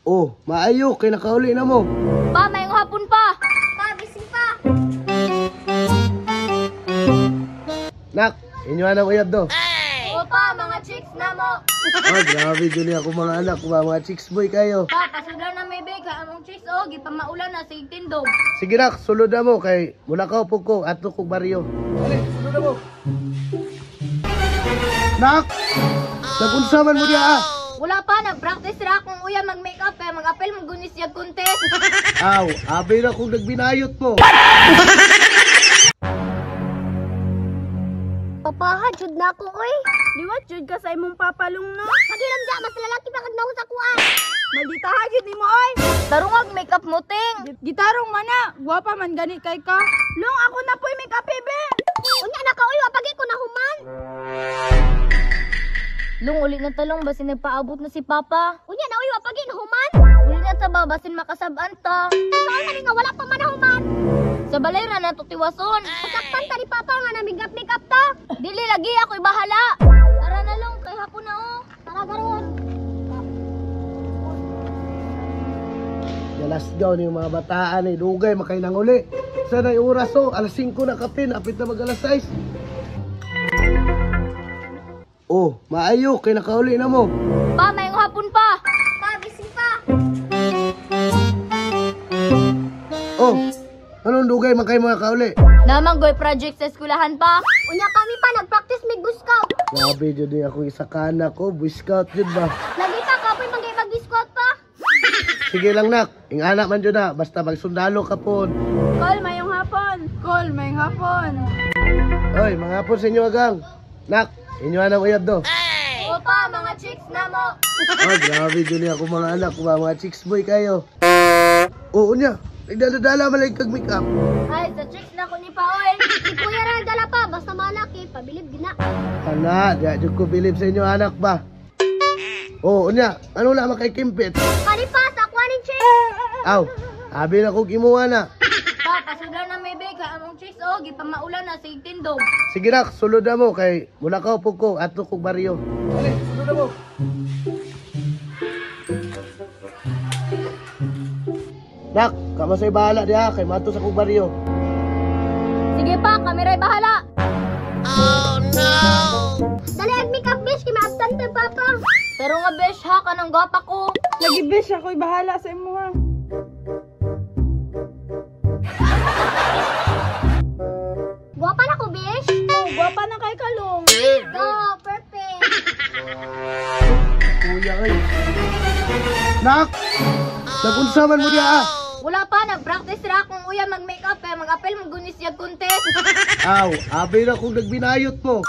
Oh, maayo kay nakauli na mo. Pa, mayong hapon pa. Pa, gising pa. Nak, inyo na uyab do. O pa, mga chicks na mo. Oh, grabe jud ako mga anak, mga chicks boy kayo. Pa, pasudlan na may big, among chicks o, gipamaulan na sige tindog. Sige nak, sulod na mo kay mula ka po ko ato kog baryo. Dali, sulod na mo. Nak! Nagunsa man mo diha ah. Wala pa, nag-practice ra akong uya mag-makeup kaya mag-apel mo gunis siya contest. Aw, abi na kung nagbinayot mo. Papaha, jud na ako oy. Liwat jud ka sa imong papalong no. Pagilam da, mas lalaki pa kag naong sa kuan. Maldita ha gyud nimo oy. Tarungag makeup mo ting. Gitarong man na, gwapa man gani kay ka. Long ako na po'y make up be. Unya na ka oy, wapagi ko na human. Long uli na talong basin nagpaabot na si Papa. Unya na oy, wapagi na human. Uli na ta ba basin makasab-an ta. Saan man nga wala pa man human. Sa balay ra na tiwason. Pasakpan ta ni Papa nga na make up ta. Dili lagi ako'y bahala. Tara na long kay hapon na oh. Tara garon. Galasgaw ni mga bataan eh, dugay makainang uli. Sana oras oh, alas 5 na kapin, apit na mag alas 6. Oh, maayo kay nakauli na mo. Pa, mayong hapon pa. Pa, gising pa. Oh, anong dugay man kayo mga kauli? Namang goy project sa eskwelahan pa. Unya kami pa nagpractice mig scout. Grabe jud eh, ako isa ka anak ko, boy scout jud ba? Lagi pa kapoy magay mag scout pa. Sige lang nak, ingana man jud na, basta magsundalo ka pod. Call mayong hapon. Call mayong hapon. Oy, mga hapon sa inyo agang. Nak, inyo na uyab do. O pa, mga chicks na mo. Oh, grabe jud ako mga anak, mga chicks boy kayo. Oo niya, nagdadala man lang kag make up. Ay, sa chicks na ko ni pa oy. Si Kuya ra dala pa, basta malaki, pabilib gina. Hala, di jud ko bilib sa inyo anak ba. Oo niya, ano wala man kay kimpit? Kani pa sa kuaning chicks. Aw, abi na kog imuha na. Pa, pasudlan na may big, among chicks o, gipamaulan na sige tindog. Sige nak, sulod na mo kay mula ka po ko ato kog baryo. Dali, sulod na mo. Nak, kama sa'y bahala diha kay mato sa kog baryo. Sige pa, kami ray bahala. Oh no. Dali ag makeup bitch kay maabsent ta papa. Pero nga besh ha kanang gwapa ko. Lagi besh ako'y bahala sa imo ha. Gwapa na ko besh. Oh, gwapa na kay kalong. Go, perfect. Kuya oy. Nak! Nagunsa man mo diha ah. Wala pa, nag-practice ra akong uya mag-makeup kaya mag-apel mo gunis siya contest. Aw, abi na kung nagbinayot mo.